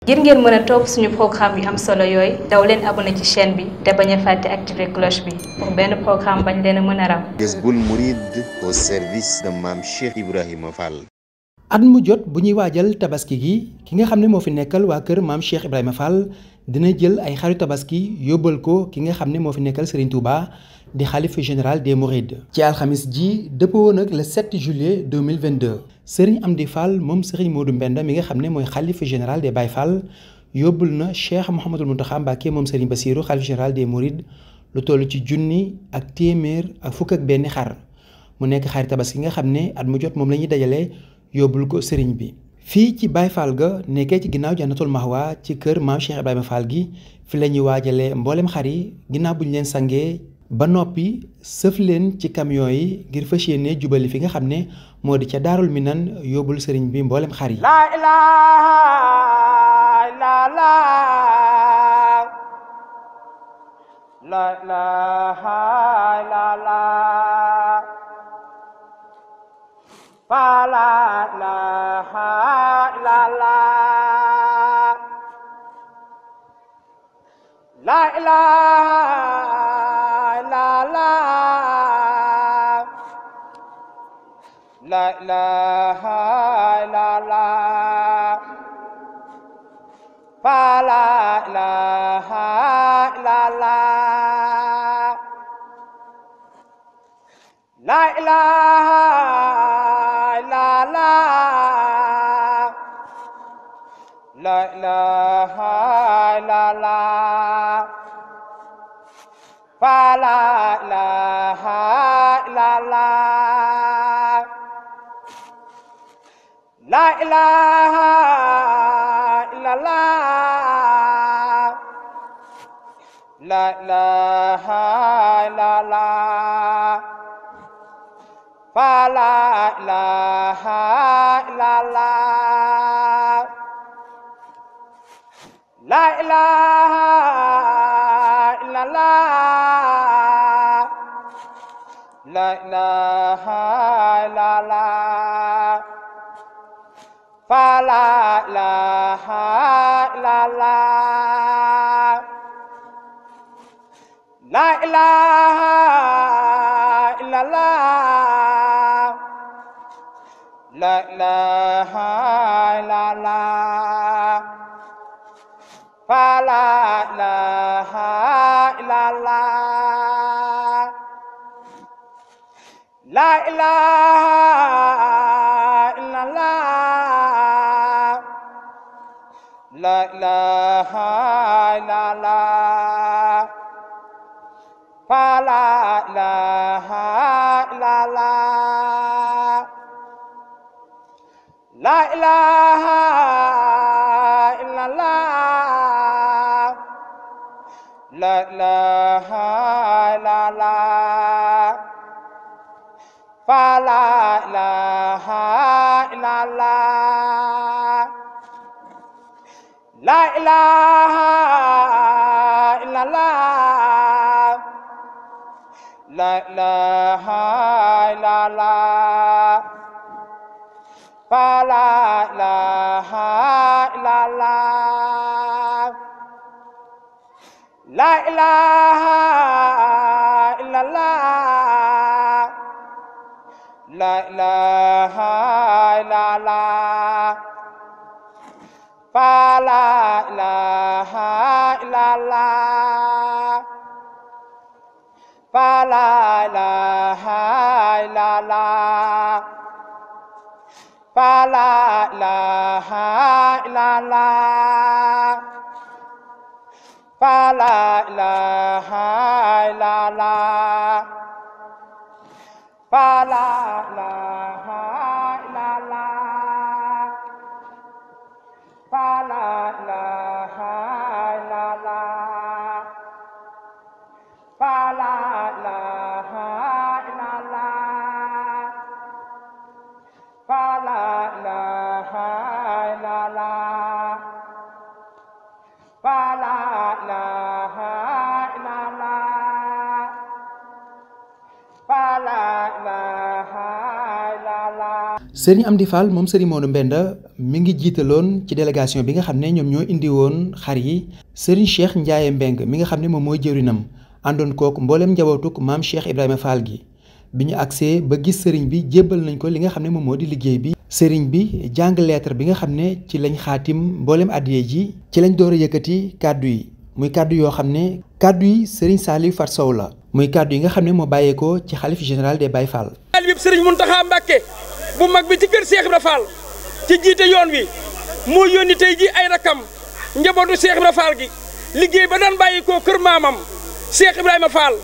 ngir ngeen mën a topp suñu programme yu am solo yooyu daw leen abonné ci chaîne bi te bañ a fàtte activer cloche bi pour benn programme bañ leen a mën a ram. Jazboul Mouride au service de Mame Cheikh Ibrahima Fall. at mu jot bu ñuy waajal tabaski gi ki nga xam ne moo fi nekkal waa kër Mame Cheikh Ibrahima Fall dina jël ay xaru tabaski yóbbal ko ki nga xam ne moo fi nekkal Serigne Touba di xalifa général des Mourides. ci alxamis ji dëppoo nag le 7 juillet 2022 Serigne Amdi Fall moom Serigne Modou Mbenda mi nga xam ne mooy xalifa général des Baye Fall yóbbul na Cheikh Mouhamadul Mountakha Mbacké moom Serigne Bassirou xalifa général des Mourides lu toll ci junni ak téeméer ak fukk ak benn xar mu nekk xari tabaski nga xam ne at mu jot moom la ñuy dajale yóbbul ko sëriñ bi. fii ci Baye Fall ga nekkee ci ginnaaw Jannatul Mahwa ci kër Mame Cheikh Ibrahima Fall gi fi la ñuy waajalee mboolem xar yi ginnaaw bu ñu leen sangee ba noppi sëf leen ci camion yi ngir fas yéene jubali fi nga xam ne moo di ca Daarul Minan yóbbul sëriñ bi mboolem xar yi. La ilaha illallah la ilaha illallah fa la ilaha illallah la ilaha illallah la ilaha illallah fa la ilaha illallah la ilaha la ilaha illallah fa la ilaha illallah la ilaha illallah la ilaha illallah fa la ilaha illallah la ilaha illallah la ilaha illallah fa la ilaha illallah la ilaha illallah la ilaha illallah fa la ilaha illallah la ilaha illallah la ilaha illallah fa la ilaha illallah la ilaha illallah la ilaha illallah fa la ilaha illallah la ilaha illallah la ilaha illallah fa la ilaha illallah la ilaha illallah la ilaha illallah fa la ilaha illallah fa la ilaha illallah fa la ilaha illallah fa la ilaha illallah fa la ilaha illallah fa la ilaha illallah fa la ilaha illallah fa la ilaha illallah fa la ilaha illallah fa la ilaha illallah Serigne Amdi Fall moom Serigne Modou Mbenda mi ngi jiitaloon ci délégation bi nga xam ne ñoom ñoo indi woon xar yi Serigne Cheikh Ndiaye Mbeng mi nga xam ne moom mooy jëwrinam àndoon kook mbooleem njabootuk maam Cheikh Ibrahima Fall gi bi ñu agsee ba gis Serigne bi jébbal nañ ko li nga xam ne moom moo di liggéey bi Serigne bi jàng lettre bi nga xam ne ci lañ xaatim mbooleem addiye ji ci lañ door a yëkkati kàddu yi muy kàddu yoo xam ne kàddu yi Serigne Saliou Fat Sow la muy kàddu yi nga xam ne moo bàyyeekoo ci xalif général des Baye Fall. Serigne Mountakha Mbacké bu mag bi ci kër Cheikh Ibra Fall ci jiite yoon wi moo yónni tey ji ay rakam njabootu Cheikh Ibra Fall gi liggéey ba daan bàyyi ko kër maamam Cheikh Ibrahima Fall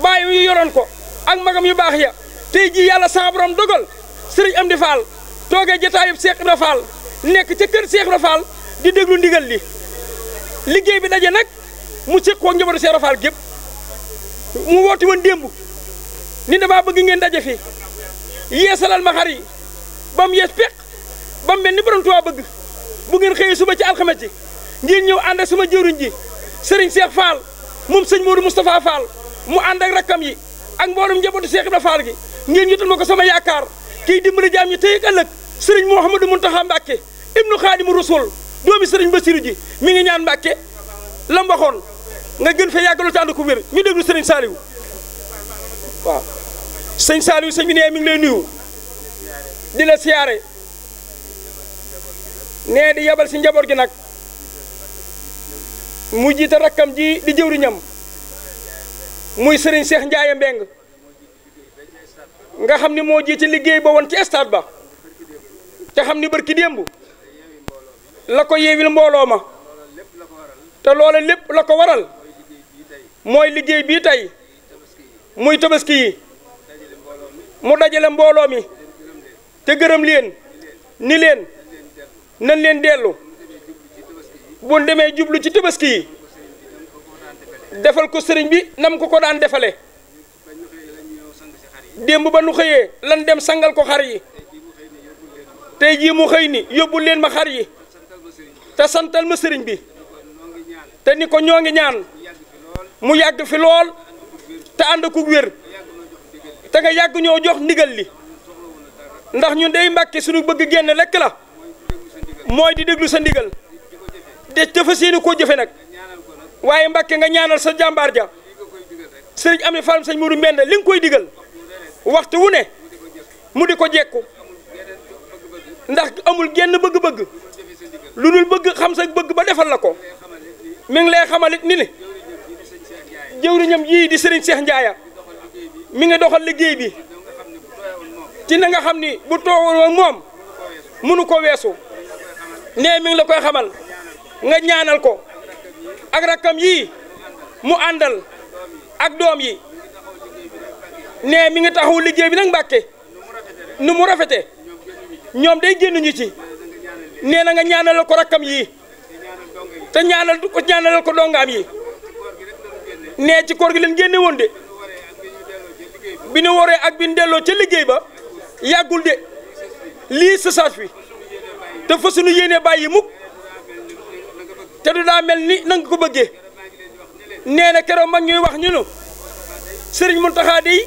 bàyyi yu yoroon ko ak magam yu baax ya tey ji yàlla sa borom dogal Serigne Amdi Fall toogee jotaayub Cheikh Ibra Fall nekk ca kër Cheikh Ibra Fall di déglu ndigal li liggéey bi daje nag mu séq ko njabootu Cheikh Ibra Fall gépp mu woote woon démb ni damaa bëgg ngeen daje fi yeesalal ma xar yi ba mu yees peq ba mu mel ni borom Tuubaa bëgg bu ngeen xëyee suba ci alxames ji ngeen ñëw ànd ak sama jëwriñ ji Serigne Cheikh Fall moom sëñ Modou Moustapha Fall mu ànd ak rakkam yi ak mboolum njabootu Cheikh Ibra Fall gi ngeen yotal ma ko sama yaakaar kiy dimbali jaam ñi tey ak ëllëg Serigne Mouhamadou Mountakha Mbacké ibnu Khadimu Rasul doomi Serigne Bassirou ji mi ngi ñaan Mbacké lam waxoon nga gën fee yàggalu tànd ko wér ñu déglu Serigne Saliou waaw sëñ Saliou sëñ bi nee mi ngi lay nuyu di la siyaare nee di yabal si njaboot gi nag mu jiite rakkam ji di jëwriñam muy Serigne Cheikh Ndiaye Mbeng nga xam ni moo jiite liggéey ba woon ci stade ba te xam ni barki démb la ko yeewil mbooloo ma te loola lépp la ko waral mooy liggéey bii tey muy tabaski yi mu dajale mbooloo mi te gërëm leen ni leen nañ leen dellu bu demee jublu ci tabaski yi defal ko sëriñ bi nam ko daan defale démb ba nu xëyee lan dem sangal ko xar yi tey jii mu xëy ni yóbbul leen ma xar yi te santal ma sëriñ bi te ni ko ñoo ngi ñaan mu yàgg fi lool te ànd ku wér te nga yàgg ñoo jox ndigal li ndax ñun day Mbàkke suñu bëgg génn lekk la mooy di déglu sa ndigal de dafa seeni koo jëfe nag waaye Mbàkke nga ñaanal sa jàmbaar ja Serigne Amdi Fall sëñ Modou Mbenda li nga koy digal waxtu wu ne mu di ko jekku ndax amul genn bëgg-bëgg lu dul bëgg xam sa bëgg ba defal la ko mi ngi lay xamalit ni ne jëwriñam yii di Serigne Cheikh Ndiaye mi ngi doxal liggéey bi ci na nga xam ni bu toogoon moom mënu ko weesu nee mi ngi la koy xamal nga ñaanal ko ak rakkam yii mu àndal ak doom yi nee mi ngi taxawu liggéey bi nag Mbàkke nu mu rafete ñoom day génnuñu ci nee na nga ñaanalal ko rakkam yii te ñaanalal ko dongaam yi nee ci koor gi leen génne woon de bi ñu waree ak bi ñu delloo ca liggéey ba yàggul de lii sësaat fi te fa suñu yéenee bàyyi mukk te du daa mel ni nanga ko bëggee nee na keroog mag ñuy wax ñu nu Serigne Mountakha dey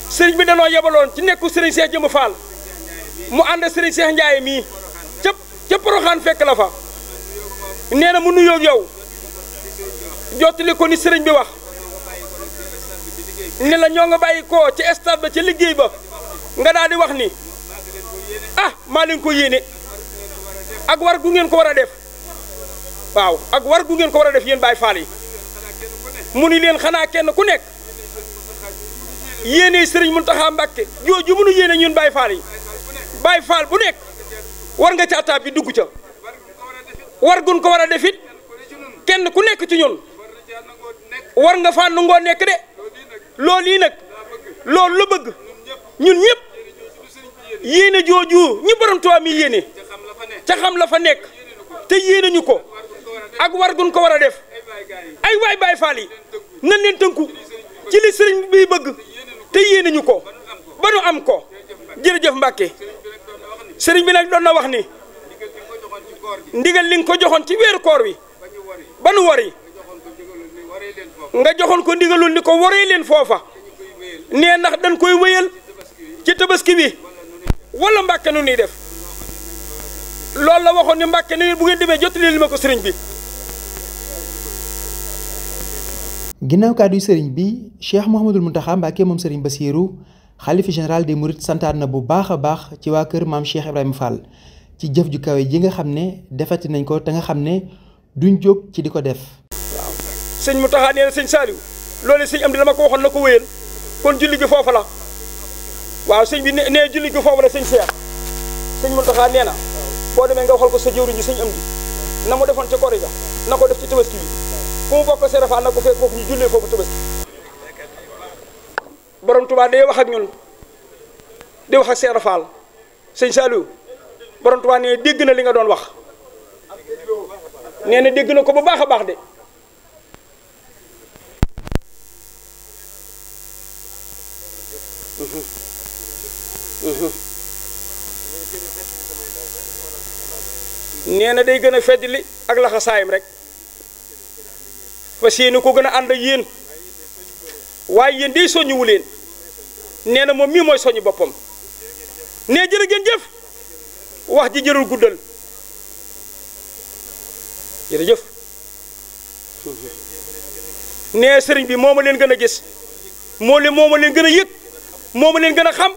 Serigne bi danoo yebaloon ci nekku Serigne Cheikh Jëmb Fall mu ànd Serigne Cheikh Ndiaye mii ca Poroxaan fekk la fa nee na mu nuyoo yow jottali ko ni Serigne bi wax ni la ñoo nga bàyyi ko ci stade ba ca liggéey ba nga daal di wax ni ah maa leen ko yéene ak war gu ngeen ko war a def waaw ak war gu ngeen ko war a def yéen Baye Fall yi mu ni leen xanaa kenn ku nekk yéene Serigne Mountakha Mbacké jooju mënu yéene ñun Baye Fall yi Baye Fall bu nekk war nga ca taab bi dugg ca war gun ko war a def it kenn ku nekk ci ñun war nga faa nangoo nekk de loolu yi nag loolu la bëgg ñun ñëpp yéene jooju ñi borom Tuubaa mi yéene ca xam la fa nekk te yéene ñu ko ak war gun ko war a def ay waay Baay Faal yi nan leen tënku ci li sëriñ bi bëgg te yéene ñu ko ba nu am ko jërëjëf Mbàkke sëriñ bi nag doon na wax ni ndigal li nga ko joxoon ci weeru koor wi ba nu wari nga joxoon ko ndigalul ni ko waree leen foofa nee ndax dañ koy wéyal ci tabaski bi wala Mbàkke nu ñuy def loolu la waxoon ni Mbàkke ni bu ngeen demee jottali li ma ko sëriñ bi. ginnaaw kàddu yu sëriñ bi Cheikh Mouhamadul Mountakha Mbacké moom sëriñ Bassirou xalifa général des Mourides santaat na bu baax a baax ci waa kër maam Cheikh Ibrahima Fall ci jëf ju kawe ji nga xam ne defati nañ ko te nga xam ne duñ jóg ci di ko def. waaw sëñ Mountakha nee na sëñ Saliou loolu sëñ am di dama ko waxoon na ko wéyal kon julli gi foofu la waaw sëñ bi nee julli gi foofu la sëñ Cheikh sëñ Mountakha nee na boo demee nga waxal ko sa jëwriñ ji sëñ am di na mu defoon ca Korite na ko def ci tabaski bi fu mu bokk Serigne Fall na ko fekk foofu ñu jullee foofu tabaski borom Touba day wax ak ñun di wax ak Serigne Fall sëñ Saliou borom Touba nee dégg na li nga doon wax nee na dégg na ko bu baax a baax de. nee na day gën a feddali ak laxasaayam rek fas yéene ko gën a ànd ak yéen waaye yéen day soññuwu leen nee na moom mii mooy soññu boppam nee jërë ngeen jëf wax ji jërul guddal jërëjëf nee sëriñ bi moo ma leen gën a gis moo ma leen gën a yëg moo ma leen gën a xam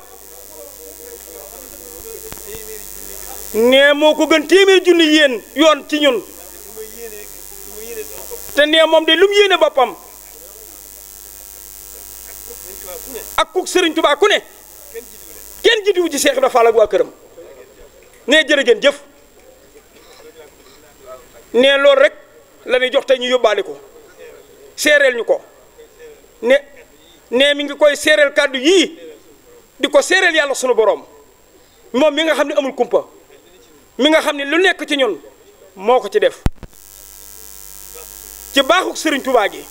nee moo ko gën téeméer junni yéen yoon ci ñun te nee moom de lu mu yéene boppam ak ku Sëriñ Tuubaa ku ne kenn jiituwu ci Cheikh Ibrahima Fall ak waa këram nee jërë ngeen jëf nee loolu rek la ñuy jox te ñu yóbbaale ko seereel ñu ko nee mi ngi koy seereel kàddu yii di ko seereel yàlla sunu borom moom mi nga xam ne amul kumpa mi nga xam ne lu nekk ci ñun moo ko ci def ci baaxuk Sëriñ Tuubaa gi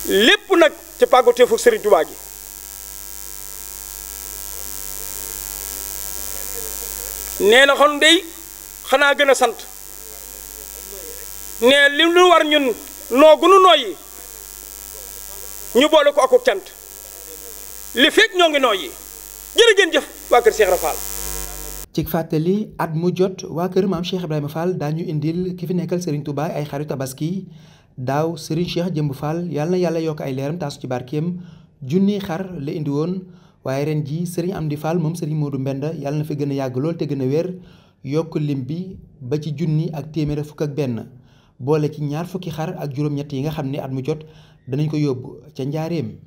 lépp nag ci pàggateefuk Sëriñ Tuubaa gi nee na xon dey xanaa gën a sant nee li lu war ñun noo gunu nooyi ñu boole ko akub cant li fekk ñoo ngi nooyi jërë ngeen jëf waa kër Cheikh Ibra Fall. ci fàttali at mu jot waa kër maam Cheikh Ibrahima Fall daañu indil ki fi nekkal Serigne Touba ay xaru tabaski daaw Serigne Cheikh Jëmb Fall yàlla na yàlla yokk ay leeram taasu ci barkeem junni xar la indi woon waaye ren ji Serigne Amdi Fall moom Serigne Modou Mbenda yàlla na fi gën a yàgg lool te gën a wér yokk lim bi ba ci junni ak téeméer fukk ak benn boole ci ñaar fukki xar ak juróom-ñett yi nga xam ne at mu jot danañ ko yóbbu ca njaareem.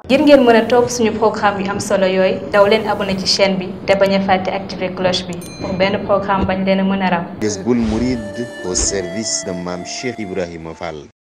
ngir ngeen mën a topp suñu programme yu am solo yooyu daw leen abonné ci chaîne bi te bañ a fàtte activer cloche bi pour benn programme bañ leen a mën a ram. Jazboul Mouride au service de Mame Cheikh Ibrahima Fall.